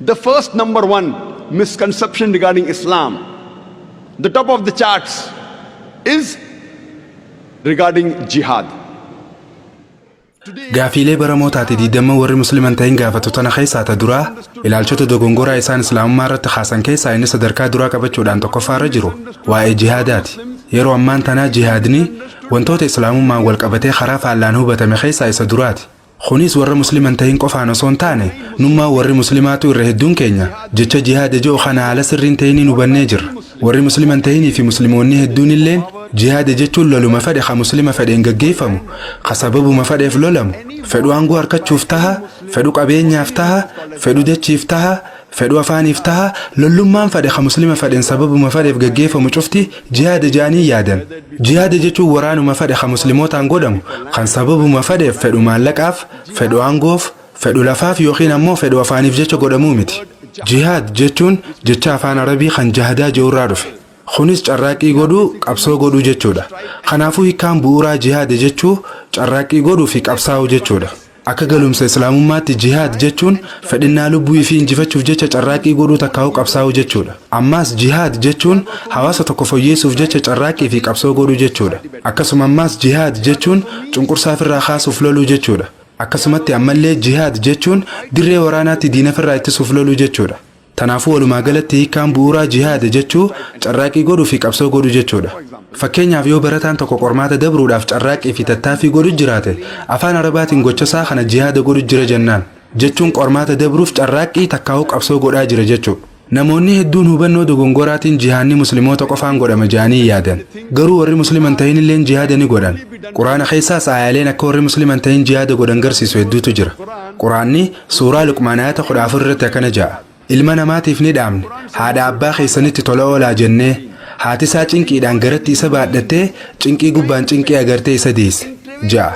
The first number one misconception regarding Islam, the top of the charts, is regarding jihad. Gaafiilee baramoo taate 20 warri Musliman ta'in gaafatu tana keessaa ta duraa, ilaalchota dogongoraa isaan Islaamummaa irratti kaasan keessaa inni sadarkaa duraa qabachuudhaan tokkoffaarra jiru waa'ee jihaadaati. Yeroo ammaan tanaa jihaadni wantoota Islaamummaan wal qabatee karaa faallaan hubatame keessaa isa duraati. Kunis warra Musliman ta'in qofaan osoo hin taane, nummaa warri Muslimaatu irra hedduun keenya jecha jihaada jedhu kana haala sirriin ta'iniin hubannee jirra. Warri Musliman ta'inii fi Musliimoonni hedduun illeen jihaada jechuun loluma fedhe ka Muslima fedheen gaggeeffamu, ka sababuma fedheef lolamu, fedhu aangoo harkachuuf taha, fedhu qabeenyaaf taha, fedhu dachiif taha, fedhu afaaniif taha, lollummaan fedhe ka Muslima fedheen sababuma fedheef gaggeeffamu cufti jihaada jedhanii yaadan. Jihaada jechuun waraanuma fedhe ka Muslimootaan godhamu kan sababuma fedheef, fedhu maallaqaaf, fedhu aangoof, fedhu lafaaf yookiin ammoo fedhu afaaniif jecha godhamuu miti. Jihaad jechuun jecha afaan Arabii kan jahadaa jedhurraa dhufe. Kunis carraaqqii godhuu, qabsoo godhuu jechuudha. Kanaafuu hiikkaan bu'uuraa jihaada jechuu carraaqqii godhuu fi qabsaa'uu jechuudha. Akka galumsa Islaamummaatti jihaad jechuun fedhinnaa lubbuu fi injifachuuf jecha carraaqqii godhuu takkaa'uu qabsaa'uu jechuudha. Ammaas jihaad jechuun hawaasa tokko fooyyeessuuf jecha carraaqqii fi qabsoo godhuu jechuudha. Akkasuma ammaas jihaad jechuun cunqursaa ofirraa kaasuuf loluu jechuudha. Akkasumatti ammallee jihaad jechuun dirree waraanaatti diina ofirraa ittisuuf loluu jechuudha. Tanaafuu walumaa galatti hiikkaan bu'uuraa jihaada jechuu carraaqqii godhuu fi qabsoo godhuu jechuudha. Fakkeenyaaf, yoo barataan tokko qormaata dabruudhaaf carraaqqii fi tattaaffii godhu jiraate, afaan Arabaatiin gochasaa kana jihaada godhu jira jennaan. Jechuun qormaata dabruuf carraaqqii takkaa'uu qabsoo godhaa jira jechuudha. Namoonni hedduun hubannoo dogongoraatiin jihaanni Musliimoota qofaan godhama jedhanii yaadan. Garuu warri Musliman ta'in illeen jihaada ni godhan. Quraana keessaas aayaaleen akka warri Musliman ta'in jihaada godhan garsiisu hedduutu jira. Quraanni suuraa Luqmaan ayata 14 irratti akkana ja'a. "Ilma namaatiif ni dhaamne, haadha abbaa keessanitti tola oolaa jennee, haati isaa cinqiidhaan garatti isa baadhattee cinqii gubbaan cinqii agartee isa deesse" ja'a.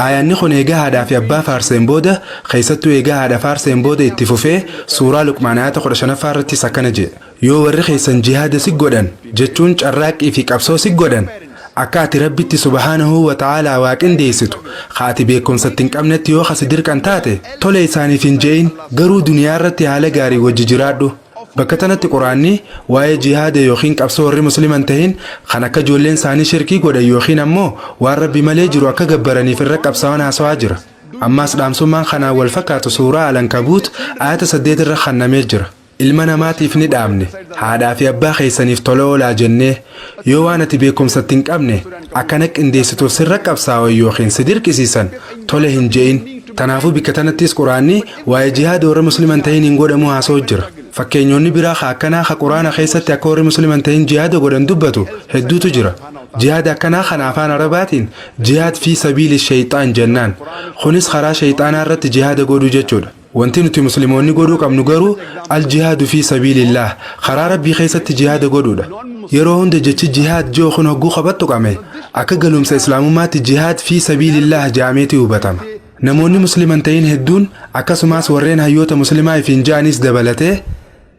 Aayaanni kun eegaa haadhaa fi abbaa faarseen booda, keessattuu eegaa haadha faarseen booda, itti fufee suuraa Luqmaan ayata 15ffaa irrattis akkana jedha. "Yoo warri keessan jihaada si godhan, jechuun carraaqqii fi qabsoo si godhan, akka ati Rabbitti subhaanahu wa ta'aalaa waa qindeessitu ka ati beekumsatti hin qabnetti yoo kasi dirqan taate, tole isaaniif hin je'in, garuu duniyaa irratti haala gaarii wajji jiraadhu." Bakka tanatti Quraanni waa'ee jihaada yookiin qabsoo warri Musliman tahin kan akka ijoolleen isaanii shirkii godhan yookiin ammoo waan Rabbi malee jiru akka gabbaraniif irra qabsaa'an haasawaa jira. Ammaas dhaamsummaan kanaan wal fakkaatu suuraa Alankabuut ayata 8 irra kannamee jira. "Ilma namaatiif ni dhaamne, haadhaa fi abbaa keessaniif tola oolaa jennee, yoo waan ati beekumsatti hin qabne akkana qindeessituuf sirra qabsaa'an yookiin si dirqisiisan, tole hin je'in." Tanaafuu bikka tanattis Quraanni waa'ee jihaada warra Musliman tahin hin godhamu haasa'u jira. Fakkeenyonni biraa ka akkanaa ka Quraana keessatti akka warri Musliman tahin jihaada godhan dubbatu hedduutu jira. Jihaada akkanaa kana afaan Arabaatiin jihaad fi sabiili shayxaan jennaan. Kunis karaa shayxaanaa irratti jihaada godhuu jechuudha. Wanti nuti Musliimoonni godhuu qabnu garuu al-jihaadu fi sabiilillaah, karaa Rabbii keessatti jihaada godhuudha. Yeroo hunda jechi jihaad ji'u kun hogguu qabattu qame akka galumsa Islaamummaatti jihaad fi sabiilillaah jaameeti hubatama. Namoonni Musliman ta'in hedduun, akkasumas warreen hayyoota Muslimaa ifiin ja'anis dabalatee,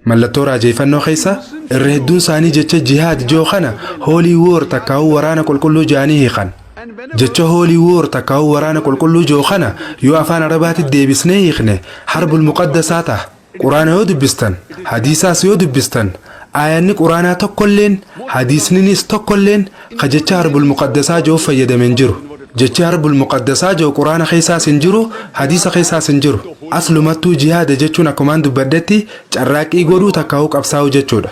mallattoo raajeeffannoo keessa irra hedduun isaanii jecha jihaad ji'u kana holy war takkaa'uu waraana qulqulluu ja'anii hiikan. Jecha holy war takkaa'uu waraana qulqulluu ji'u kana yoo afaan Arabaatti deebisnee hiikne harbul muqaddasaa ta'a. Quraana yoo dubbistan, hadiisaas yoo dubbistan, aayanni Quraanaa tokkolleen, hadiisninis tokkolleen ka jecha harbul muqaddasaa ji'uuf fayyadame hin jiru. Jechi harbul muqaddasaa ji'u Quraana keessaas hin jiru, hadiisa keessaas hin jiru. Aslumattuu jihaada jechuun akkumaan dubbadhetti carraaqqii godhuu takkaa'uu qabsaa'uu jechuudha.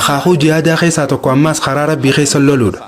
Akaakuu jihaadaa keessaa tokko ammaas karaa Rabbii keessa loluudha.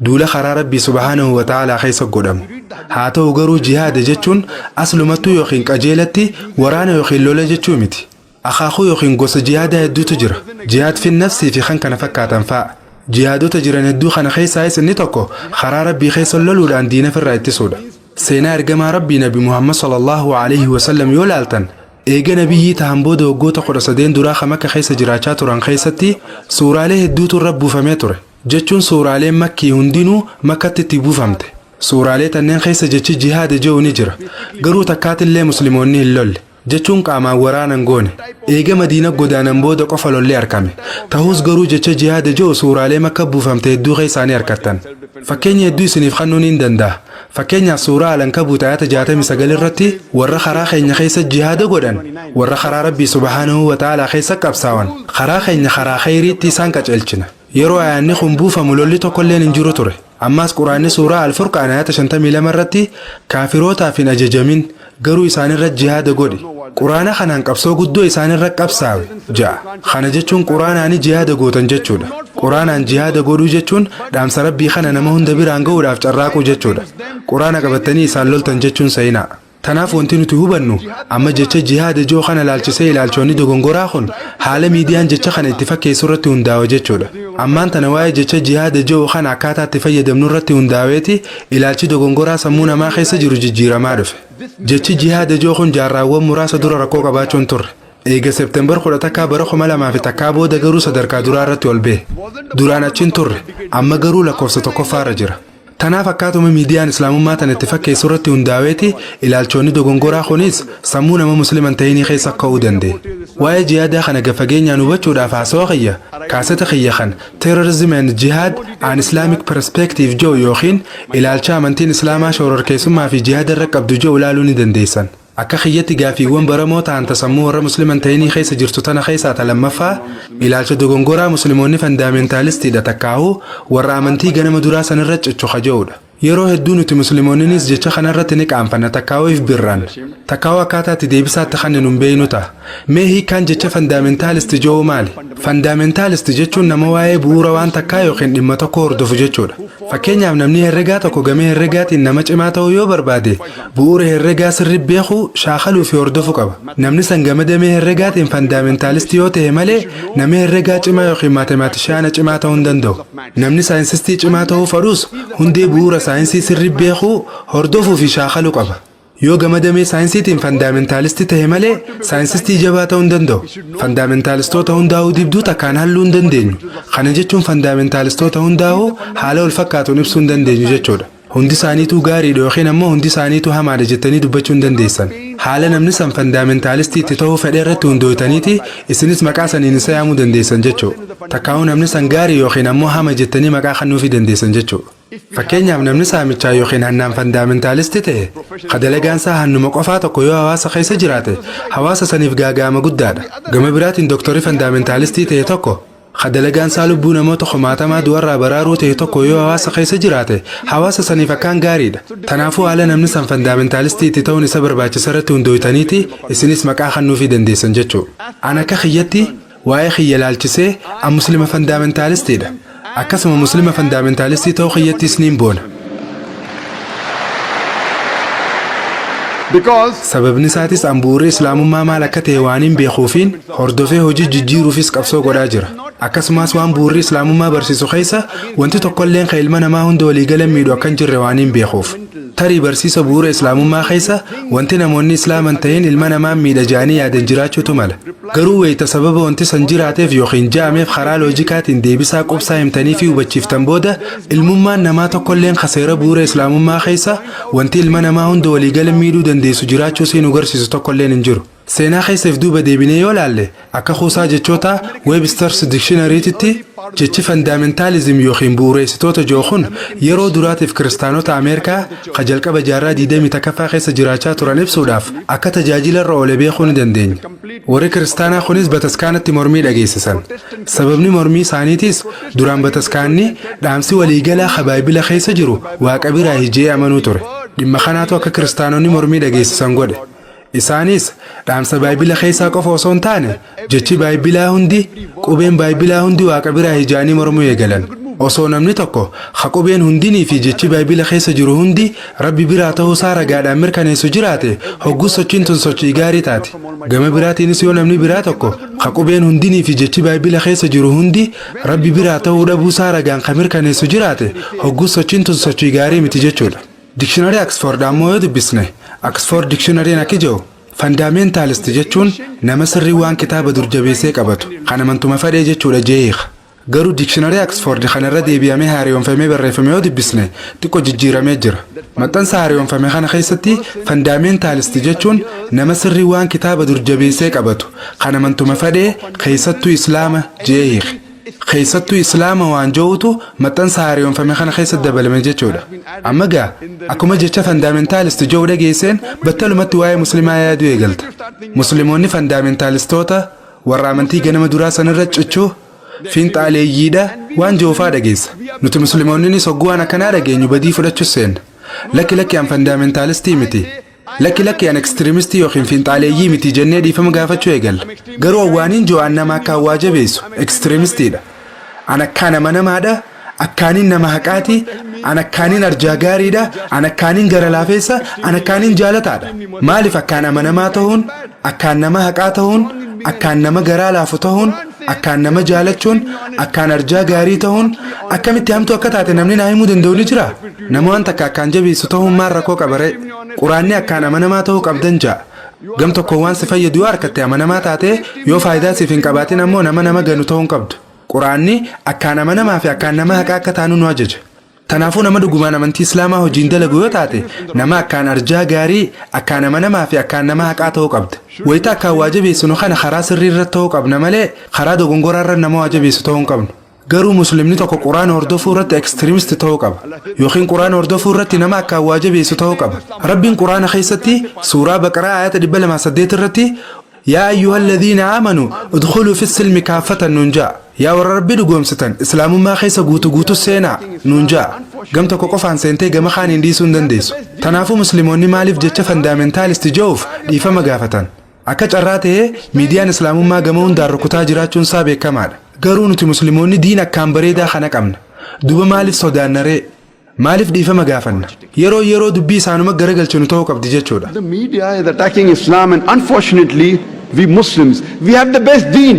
Duula karaa Rabbii subhaanahu wa ta'aalaa keessa godhamu. Haa ta'u garuu jihaada jechuun aslumattuu yookiin qajeelatti waraana yookiin lola jechuu miti. Akaakuu yookiin gosa jihaadaa hedduutu jira. Jihaad fi nafsii fi kan kana fakkaatan fa'a. Jihaadota jiran hedduu kana keessaayis inni tokko karaa Rabbii keessa loluudhaan diina ofirraa ittisuudha. Seenaa ergamaa Rabbii Nabi Muhammad sallallahu alaihi wasallam yoo laaltan, eega nabiyyii tahan booda waggoota 13 duraa kan Makka keessa jiraachaa turan keessatti suuraalee hedduutu irra buufamee ture. Jechuun suuraaleen Makkii hundinuu Makkatti itti buufamte. Suuraalee tanneen keessa jechi jihaada jedhu ni jira. Garuu takkaatillee Musliimoonni hin lolle. Jechuun qaamaan waraanan goone. Eega Madiina godaanan booda qofa lollee argame. Ta'us garuu jecha jihaada jedhu suuraalee Makka buufamte hedduu keessaa ni argattan. Fakkeenya hedduu isiniif kennuu niin danda'a. Fakkeenyaaf, suuraa Alankabuut ayata 69 irratti, "Warra karaa keenya keessa jihaada godhan, warra karaa Rabbii subhaanahu wa ta'aalaa keessa qabsaawan, karaa keenya karaa kheyriitti isaan qaceelchina." Yeroo ayaanni kun buufamu lolli tokkolleen hin jiru ture. Ammaas Quraanni suuraa Alfurqaan ayata 52 irratti, "Kaafirootaaf hin ajajamin, garuu isaanirra jihaada godhi. Quraana kanaan qabsoo guddoo isaanirra qabsaawe" ja'a. Kana jechuun Quraanaani jihaada gootan jechuudha. Quraanaan jihaada godhuu jechuun dhaamsa Rabbii kana nama hunda biraan ga'uudhaaf carraaquu jechuudha. Quraana qabattanii isaan loltan jechuun seenaa. Tanaaf wanti nuti hubannu amma jecha jihaada joo kana laalchisee ilaalchonni dogongoraa kun haala miidiyaan jecha kana itti fakkeessu irratti hundaa'a jechuudha. Ammaan tana waa'ee jecha jihaada joo kana akkaataa itti fayyadamnu irratti hundaa'eeti ilaalchi dogongoraa sammuu namaa keessa jiru jijjiiramaa dhufe. Jechi jihaada joo kun jaarraawwan muraasa dura rakkoo qabaachuun turre. Eega Seeptembar 11 bara 2001 booda garuu sadarkaa duraa irratti ol ba'e. Duraan achiin turre, amma garuu lakkoofsa tokkoffaarra jira. Tanaaf akkaatuma miidiyaan islaamummaa tan itti fakkeessu irratti hundaa'eeti ilaalchonni dogongoraa kunis sammuu nama Musliman ta'inii keessa ka'uu danda'e. Waa'ee jihaadaa kana gafageenyaan hubachuudhaaf haasawaa kiyya kaaseta kiyya kan "Terrorism and Jihad: An Islamic Perspective" jedhu yookiin ilaalcha amantiin islaamaa shororkeessummaa fi jihaada irra qabdu jedhu ilaaluu ni dandeessan. Akka kiyyatti gaafiiwwan baramoo ta'an sammuu warra Musliman ta'inii keessa jirtu tana keessaa ta lammaffaa ilaalcha dogongoraa Musliimoonni fundamentalistiidha takkaahuu warra amantii ganama duraa sanirra cichu kaja'uudha. Yeroo hedduu nuti Musliimoonnis jecha kanarratti ni qaanfanna takkaahuu if birraan takkaahuu akkaataa itti deebisaatti kan nun beeynu ta'a. Mee hiikkaan jecha fundamentalist jedhu maali? Fundamentalist jechuun nama waa'ee bu'uura waan takkaa yookiin dhimma tokko hordofu jechuudha. Fakkeenyaaf, namni herregaa tokko gamee herregaatiin nama cimaa ta'uu yoo barbaade, bu'uura herregaa sirri beekuu, shaakaluu fi hordofuu qaba. Namni san gama damee herregaatiin fundamentalistii yoo ta'e malee nama herregaa cimaa yookiin mathematiciana cimaa ta'uu hin danda'u. Namni scientistii cimaa ta'uu fedhus hundee bu'uura saayinsii sirri beekuu, hordofuu fi shaakaluu qaba. Yoo gama damee saayinsiitiin fundamentalistii ta'e malee scientistii jabaa ta'uu hin danda'u. Fundamentalistoota hundaa'uu dibduu takkaan halluu hin dandeenyu. Kana jechuun fundamentalistoota hundaa'uu haala wal fakkaatuun ibsuu hin dandeenyu jechuudha. Hundi isaaniituu gaariidha yookiin ammoo hundi isaaniituu hamaadha jettanii dubbachuu hin dandeessan. Haala namni san fundamentalistii itti ta'uu fedhe irratti hundooytaniiti isinis maqaa saniin isa yaamuu dandeessan jechuudha. Takkaa'uu namni san gaarii yookiin ammoo hama jettanii maqaa kennuufii dandeessan jechuudha. Fakkeenyaaf, namni saamichaa yookiin hannaan fundamentalistii ta'e, ka isaa hannuma qofaa tokko yoo hawaasa keessa jiraate, hawaasa saniif gaaga'ama guddaadha. Gama biraatiin dooktorri fundamentalistii ta'e tokko, ka isaa lubbuu namoota kumaatamaa du'arraa baraaruu ta'e tokko yoo hawaasa keessa jiraate, hawaasa saniif akkaan gaariidha. Tanaafuu haala namni san fundamentalistii itti ta'uun isa barbaachisa irratti hundooytaniiti isinis maqaa kennuufii dandeessan jechuudha. An akka kiyyatti waa'ee kiyya laalchisee an Muslima fundamentalistiidha. Akkasuma Muslima fundamentalistii ta'uu kiyyattis niin boona. Because Sababni isaatis an bu'uurri islaamummaa maal akka ta'e waan hin beekuufiin hordofee hojii jijjiiruufis qabsoo godhaa jira. Akkasumas waan bu'uurri islaamummaa barsiisu keessa wanti tokkolleen kan ilma namaa hunda waliigalan miidhu akka hin jirre waan hin beekuuf. Tarii barsiisa bu'uura islaamummaa keessa wanti namoonni islaaman ta'in ilma namaa miidha ja'anii yaadan jiraachuutu mala. Garuu wayita sababa wanti san jiraateef yookiin ja'ameef karaa loojikaatiin deebisaa qubsaa himtanii fi hubachiiftan booda, ilmummaan namaa tokkolleen kaseera bu'uura islaamummaa keessa wanti ilma namaa hunda waliigalan miidhuu dandeessu jiraachuu siin agarsiisu tokkolleen hin jiru. Seenaa keessa if duuba deebinee yoo laalle, akka kuusaa jechoota Webster's Dictionarytitti jechi fundamentalism yookiin bu'uureessitoota jiru kun yeroo duraatiif kiristaanota Ameerikaa ka jalqaba jaarraa 21ffaa keessa jiraachaa turan ibsuudhaaf akka tajaajila irra oole beekuu ni dandeenya. Warri kiristaanaa kunis bataskaanatti mormii dhageessisan. Sababni mormii isaaniitis duraan bataskaanni dhaamsi waliigalaa ka Baayibila keessa jiru Waaqa biraa hijee amanuu ture. Dhimma kanaatu akka kiristaanonni mormii dhageessisan godhe. Isaanis dhaamsa Baayibila keessaa qofa osoo hin taane jechi Baayibilaa hundi, qubeen Baayibilaa hundi Waaqa biraa hijaanii mormuu eegalan. Osoo namni tokko ha qubeen hundinii fi jechi Baayibila keessa jiru hundi Rabbi biraa ta'uusaa ragaadhaan mirkaneessu jiraate, hogguu sochiin tun sochii gaarii taati. Gama biraatiinis yoo namni biraa tokko ha qubeen hundinii fi jechi Baayibila keessa jiru hundi Rabbi biraa ta'uu dhabuusaa ragaan ka mirkaneessu jiraate, hogguu sochiin tun sochii gaarii miti jechuudha. Dictionary Oxford ammoo yoo dubbisne, Oxford Dictionaryn akki jedhu: "Fundamentalist jechuun nama sirrii waan kitaaba dur jabeessee qabatu kan amantuma fedhee jechuudha" jee hiika. Garuu dictionary Oxford kanarra deebi'amee haaromfamee barreeffame yoo dubbisne xiqqoo jijjiiramee jira. Maxxansa haaromfame kana keessatti fundamentalist jechuun nama sirrii waan kitaaba dur jabeessee qabatu kan amantuma fedhee, keessattuu Islaama jee hiika. Keessattuu Islaama waan jiruutu maxxansa haaromfame kana keessatti dabalame jechuudha. Amma gaa akkuma jecha fundamentalist jiru dhageesseen battalumatti waa'ee Muslimaa yaaduu eegalta. Musliimoonni fundamentaalistoota warra amantii ganama duraa sanirra cichuu fiinxaaleeyyiidha waan jiruufaa dhageessa. Nuti Musliimoonnis hogguu waan akkanaa dhageenyu badii fudhachuus seenna. Lakki, lakki, an fundamentalistii miti. Lakki, lakki, an extremistii yookiin fiinxaaleeyyii miti jennee dhiifama gaafachuu eegalla. Garuu awwaaniin jiru nama akka hawwaa jabeessu extremistiidha. An akkaan amanamaadha. Akkaaniin nama haqaati. An akkaaniin arjaa gaariidha. An akkaaniin gara laafeessa. An akkaaniin jaalataadha. Maaliif akkaan amanamaa ta'uun, akkaan nama haqaa ta'uun, akkaan nama garaa laafu ta'uun, akkaan nama jaalachuun, akkaan arjaa gaarii ta'uun akkamitti hamtuu akka taate namni naa himuu danda'u ni jira? Nama waan takka akkaan jabeessu ta'uun maal rakkoo qabaree? Quraanni akkaan amanamaa ta'uu qabdan ja'a. Gam tokkoon waan si fayyadu yoo harkatte amanamaa taate, yoo faayidaa siif hin qabaatin ammoo nama nama ganu ta'uu hin qabdu. Quraanni akkaan amanamaa fi akkaan nama haqaa akka taanu nu ajaja. Kanaafuu nama dhugumaan amantii Islaamaa hojiin dalagu yoo taate, nama akkaan arjaa gaarii, akkaan amanamaa fi akkaan nama haqaa ta'uu qabda. Wayita akkaan waa jabeessinu kana karaa sirrii irratti ta'uu qabna malee karaa dogongoraa irra nama waa jabeessu ta'uu hin qabnu. Garuu Muslimni tokko Quraana hordofuu irratti extremist ta'uu qaba. Yookiin Quraana hordofuu irratti nama akkaan waa jabeessu ta'uu qaba. Rabbiin Quraana keessatti suuraa Baqaraa ayata 208 irratti "يا أيها الذين آمنوا ادخلوا في السلم كافة" nuun ja'a. Yaa warra Rabbi dhugoomsitan, Islaamummaa keessa guutu guutu seenaa nuun ja'a. Gam tokko qofaan seentee gama kaaniin dhiisuu hin dandeessu. Tanaafuu Musliimoonni maaliif jecha fundamentalist je'uuf dhiifama gaafatan? Akka carraa ta'ee miidiyaan Islaamummaa gama hundaan rukutaa jiraachuun isaa beekamaadha. Garuu nuti Musliimoonni diin akkaan bareedaa kana qabna. Duba maaliif sodaannaree? Maaliif dhiifama gaafanna? Yeroo yeroo dubbii isaanuma garagalchinu ta'uu qabdi jechuudha. The media is attacking Islam, and unfortunately, we Muslims, we have the best deen.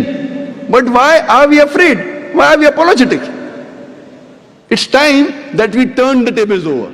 But why are we afraid? Why are we apologetic? It's time that we turn the tables over.